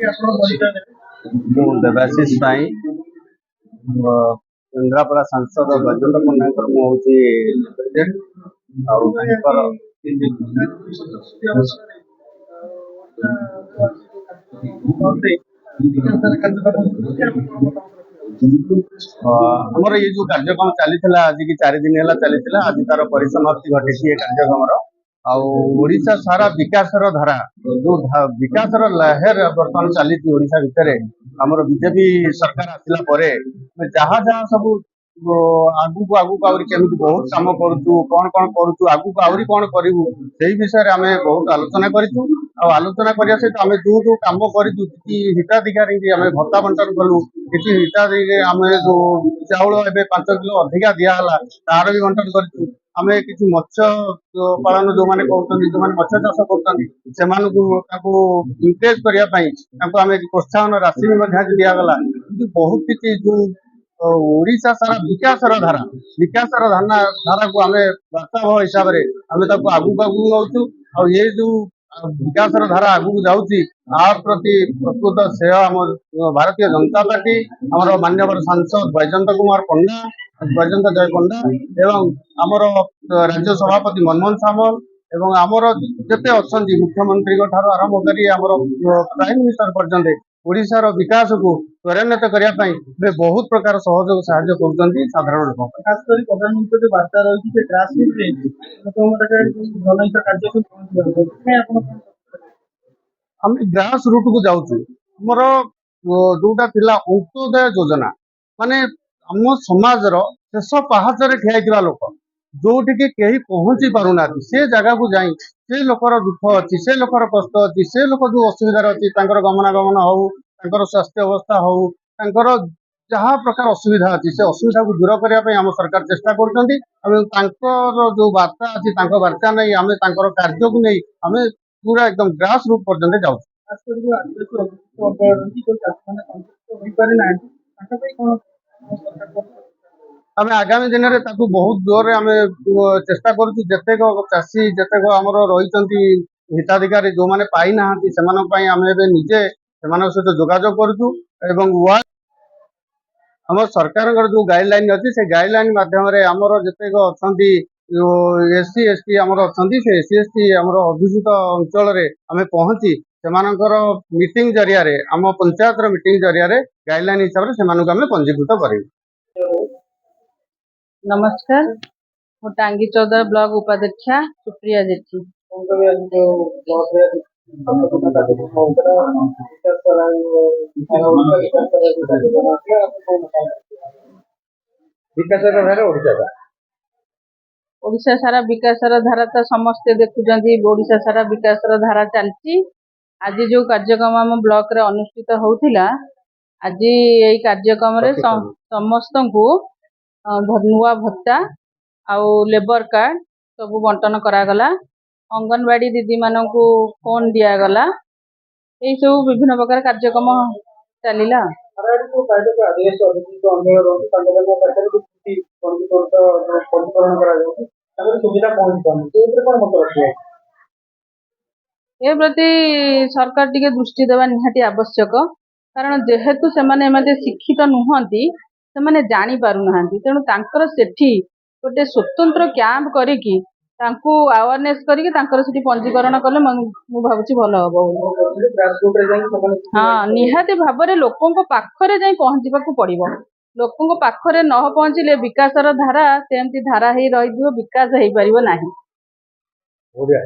ମୁଁ ଦେବାଶିଷ ସ୍ୱାଇଁ, କେନ୍ଦ୍ରାପଡ଼ା ସାଂସଦ ବୈଜୟନ୍ତ ପଣ୍ଡାଙ୍କର ମୁଁ ହେଉଛି ପ୍ରେସିଡେଣ୍ଟ ଆଉ ତାଙ୍କର ଆମର ଏଇ ଯୋଉ କାର୍ଯ୍ୟକ୍ରମ ଚାଲିଥିଲା, ଆଜିକି 4 ଦିନ ହେଲା ଚାଲିଥିଲା। ଆଜି ତାର ପରିସମାପ୍ତି ଘଟିଛି ଏ କାର୍ଯ୍ୟକ୍ରମର। ଆଉ ଓଡ଼ିଶା ସାରା ବିକାଶର ଧାରା, ଯୋଉ ବିକାଶର ଲହେର ବର୍ତ୍ତମାନ ଚାଲିଛି ଓଡ଼ିଶା ଭିତରେ, ଆମର ବିଜେପି ସରକାର ଆସିଲା ପରେ ଆମେ ଯାହା ଯାହା ସବୁ ଆଗକୁ ଆଗକୁ ଆହୁରି କେମିତି ବହୁତ କାମ କରୁଛୁ, କଣ କଣ କରୁଛୁ, ଆଗକୁ ଆହୁରି କଣ କରିବୁ, ସେଇ ବିଷୟରେ ଆମେ ବହୁତ ଆଲୋଚନା କରିଛୁ। ଆଉ ଆଲୋଚନା କରିବା ସହିତ ଆମେ ଯୋଉ ଯୋଉ କାମ କରିଛୁ, କିଛି ହିତାଧିକାରୀଙ୍କୁ ଆମେ ଭତ୍ତା ବଣ୍ଟନ କଲୁ, କିଛି ହିତାଧିକାରୀ ଆମେ ଯୋଉ ଚାଉଳ ଏବେ 5 କିଲୋ ଅଧିକା ଦିଆହେଲା, ତାର ବି ବଣ୍ଟନ କରିଛୁ। ଆମେ କିଛି ମତ୍ସ୍ୟ ପାଳନ ଯୋଉମାନେ କରୁଛନ୍ତି, ଯୋଉମାନେ ମତ୍ସ୍ୟ ଚାଷ କରୁଛନ୍ତି, ସେମାନଙ୍କୁ ତାଙ୍କୁ ଇନକରେଜ କରିବା ପାଇଁ ତାଙ୍କୁ ଆମେ ପ୍ରୋତ୍ସାହନ ରାଶି ବି ମଧ୍ୟ ଆଜି ଦିଆଗଲା। ଏମିତି ବହୁତ କିଛି ଯୋଉ ଓଡ଼ିଶା ସାରା ବିକାଶର ଧାରା, ବିକାଶର ଧାରାକୁ ଆମେ ବାର୍ତ୍ତାବହ ହିସାବରେ ଆମେ ତାକୁ ଆଗକୁ ଆଗକୁ ନଉଛୁ। ଆଉ ଏ ଯୋଉ ବିକାଶର ଧାରା ଆଗକୁ ଯାଉଛି, ଆ ପ୍ରତି ପ୍ରକୃତ ଶ୍ରେୟ ଆମ ଭାରତୀୟ ଜନତା ପାର୍ଟି, ଆମର ମାନ୍ୟବର ସାଂସଦ ବୈଜୟନ୍ତ କୁମାର ପଣ୍ଡା, ବୈଜୟନ୍ତ ଜୟ ପଣ୍ଡା ଏବଂ ଆମର ରାଜ୍ୟ ସଭାପତି ମନମୋହନ ସାମଲ ଏବଂ ଆମର ଯେତେ ଅଛନ୍ତି, ମୁଖ୍ୟମନ୍ତ୍ରୀଙ୍କ ଠାରୁ ଆରମ୍ଭ କରି ଆମର ପ୍ରାଇମ ମିନିଷ୍ଟର ପର୍ଯ୍ୟନ୍ତ, ଓଡ଼ିଶାର ବିକାଶକୁ ତ୍ୱରାନ୍ୱିତ କରିବା ପାଇଁ ଏବେ ବହୁତ ପ୍ରକାର ସହଯୋଗ ସାହାଯ୍ୟ କରୁଛନ୍ତି ସାଧାରଣ ଲୋକଙ୍କ ପାଇଁ। ଖାସ କରି ପ୍ରଧାନମନ୍ତ୍ରୀ ଯୋଉ ବାର୍ତ୍ତା ରହିଛି ଯେ ଗ୍ରାସରୁଟରେ ଲୋକଙ୍କ ପାଖରେ ଜନହିତ କାର୍ଯ୍ୟ ସବୁ ପହଞ୍ଚିବାକୁ, ସେଥିପାଇଁ ଆପଣ କଣ ଆମେ ଗ୍ରାସ ରୁଟକୁ ଯାଉଛୁ। ଆମର ଯୋଉଟା ଥିଲା ଅନ୍ତ୍ୟୋଦୟ ଯୋଜନା, ମାନେ ଆମ ସମାଜର ଶେଷ ପାହାଚରେ ଠିଆ ହେଇଥିବା ଲୋକ, ଯୋଉଠିକି କେହି ପହଞ୍ଚି ପାରୁନାହାନ୍ତି, ସେ ଜାଗାକୁ ଯାଇ ସେ ଲୋକର ଦୁଃଖ ଅଛି, ସେ ଲୋକର କଷ୍ଟ ଅଛି, ସେ ଲୋକ ଯୋଉ ଅସୁବିଧାରେ ଅଛି, ତାଙ୍କର ଗମନାଗମନ ହଉ, ତାଙ୍କର ସ୍ୱାସ୍ଥ୍ୟ ଅବସ୍ଥା ହଉ, ତାଙ୍କର ଯାହା ପ୍ରକାର ଅସୁବିଧା ଅଛି, ସେ ଅସୁବିଧାକୁ ଦୂର କରିବା ପାଇଁ ଆମ ସରକାର ଚେଷ୍ଟା କରୁଛନ୍ତି। ଏବଂ ତାଙ୍କର ଯୋଉ ବାର୍ତ୍ତା ଅଛି, ତାଙ୍କ ବାର୍ତ୍ତା ନେଇ ଆମେ ତାଙ୍କର କାର୍ଯ୍ୟକୁ ନେଇ ଆମେ ପୁରା ଏକଦମ ଗ୍ରାସ ରୁଟ ପର୍ଯ୍ୟନ୍ତ ଯାଉଛୁ। ଖାସ କରି ଯୋଉ ଆଦିବାସୀ ଅଧ୍ୟୁଷିତ ଅଞ୍ଚଳ ରହିଛି, ଯୋଉ ଚାଷୀମାନେ ସଂଯୁକ୍ତ ହୋଇପାରି ନାହାନ୍ତି, ତାଙ୍କ ପାଇଁ କଣ ସରକାର ଆମେ ଆଗାମୀ ଦିନରେ ତାକୁ ବହୁତ ଜୋରରେ ଆମେ ଚେଷ୍ଟା କରୁଛୁ। ଯେତେକ ଚାଷୀ, ଯେତେକ ଆମର ରହିଛନ୍ତି ହିତାଧିକାରୀ, ଯୋଉମାନେ ପାଇନାହାନ୍ତି, ସେମାନଙ୍କ ପାଇଁ ଆମେ ଏବେ ନିଜେ ସେମାନଙ୍କ ସହିତ ଯୋଗାଯୋଗ କରୁଛୁ। ଏବଂ ୱାର୍ଡ ଆମ ସରକାରଙ୍କର ଯୋଉ ଗାଇଡଲାଇନ ଅଛି, ସେ ଗାଇଡଲାଇନ ମାଧ୍ୟମରେ ଆମର ଯେତେକ ଅଛନ୍ତି ଏସ୍ ସି, ଏସ୍ ଟି ଆମର ଅଛନ୍ତି, ସେ ଏସ୍ ସି, ଏସ୍ ଟି ଆମର ଅଧ୍ୟୁଷିତ ଅଞ୍ଚଳରେ ଆମେ ପହଞ୍ଚି ସେମାନଙ୍କର ମିଟିଂ ଜରିଆରେ, ଆମ ପଞ୍ଚାୟତର ମିଟିଂ ଜରିଆରେ ଗାଇଡଲାଇନ ହିସାବରେ ସେମାନଙ୍କୁ ଆମେ ପଞ୍ଜୀକୃତ କରିବୁ। ନମସ୍କାର, ମୁଁ ଟାଙ୍ଗୀ ଚୌଦ୍ୱାର ବ୍ଲକ ଉପାଧ୍ୟକ୍ଷା ସୁପ୍ରିୟା ଜେଠୀ। କଣ କହିବେ, ଆଜି ଯୋଉ ବ୍ଲକରେ ଗୁରୁତ୍ୱପୂର୍ଣ୍ଣ କାର୍ଯ୍ୟକ୍ରମ ହଉଥିଲା, ବିକାଶ ସାରା ସାରା ଓଡ଼ିଶା ବିକାଶ ସାରା ଯୋଉ କାର୍ଯ୍ୟକ୍ରମ ଥିଲା, ଆପଣ କଣ ମତାମତ ରଖିବେ? ବିକାଶର ଧାରା ଓଡ଼ିଶା। ଓଡ଼ିଶା ସାରା ବିକାଶର ଧାରା ତ ସମସ୍ତେ ଦେଖୁଛନ୍ତି। ଓଡ଼ିଶା ସାରା ବିକାଶର ଧାରା ଚାଲିଛି। ଆଜି ଯୋଉ କାର୍ଯ୍ୟକ୍ରମ ଆମ ବ୍ଲକରେ ଅନୁଷ୍ଠିତ ହଉଥିଲା, ଆଜି ଏଇ କାର୍ଯ୍ୟକ୍ରମରେ ସମସ୍ତଙ୍କୁ ନୂଆ ଭତ୍ତା ଆଉ ଲେବର କାର୍ଡ ସବୁ ବଣ୍ଟନ କରାଗଲା। ଅଙ୍ଗନବାଡି ଦିଦିମାନଙ୍କୁ ଫୋନ ଦିଆଗଲା। ଏଇ ସବୁ ବିଭିନ୍ନ ପ୍ରକାର କାର୍ଯ୍ୟକ୍ରମ ଚାଲିଲା। ହାରାହାରି ଯୋଉ ପ୍ରାୟତଃ ଯୋଉ ଆଦିବାସୀ ଅଧ୍ୟୁଷିତ ଅଞ୍ଚଳ ରହୁଛି, ତାଙ୍କ ପାଖରେ ଯୋଉ ପଞ୍ଜୀକୃତ ଯୋଉ ପଞ୍ଜୀକରଣ କରାଯାଉଛି, ତାଙ୍କର ସୁବିଧା ପହଞ୍ଚି ପାରୁନି। ସେ ଉପରେ କଣ ମତ ରଖିବେ? ଏ ପ୍ରତି ସରକାର ଟିକେ ଦୃଷ୍ଟି ଦେବା ନିହାତି ଆବଶ୍ୟକ। କାରଣ ଯେହେତୁ ସେମାନେ ଏମାନେ ଶିକ୍ଷିତ ନୁହନ୍ତି, ସେମାନେ ଜାଣି ପାରୁନାହାନ୍ତି। ତେଣୁ ତାଙ୍କର ସେଠି ଗୋଟେ ସ୍ୱତନ୍ତ୍ର କ୍ୟାମ୍ପ କରିକି, ତାଙ୍କୁ ଆୱାରନେସ୍ କରିକି ତାଙ୍କର ସେଠି ପଞ୍ଜୀକରଣ କଲେ ମୁଁ ଭାବୁଛି ଭଲ ହବ ବୋଲି। ଗ୍ରାସରୁଟରେ ଯାଇକି ସେମାନେ ହଁ, ନିହାତି ଭାବରେ ଲୋକଙ୍କ ପାଖରେ ଯାଇ ପହଞ୍ଚିବାକୁ ପଡିବ। ଲୋକଙ୍କ ପାଖରେ ନ ପହଞ୍ଚିଲେ ବିକାଶର ଧାରା ସେମିତି ଧାରା ହେଇ ରହିଯିବ, ବିକାଶ ହେଇପାରିବ ନାହିଁ। ଓଡ଼ିଆ।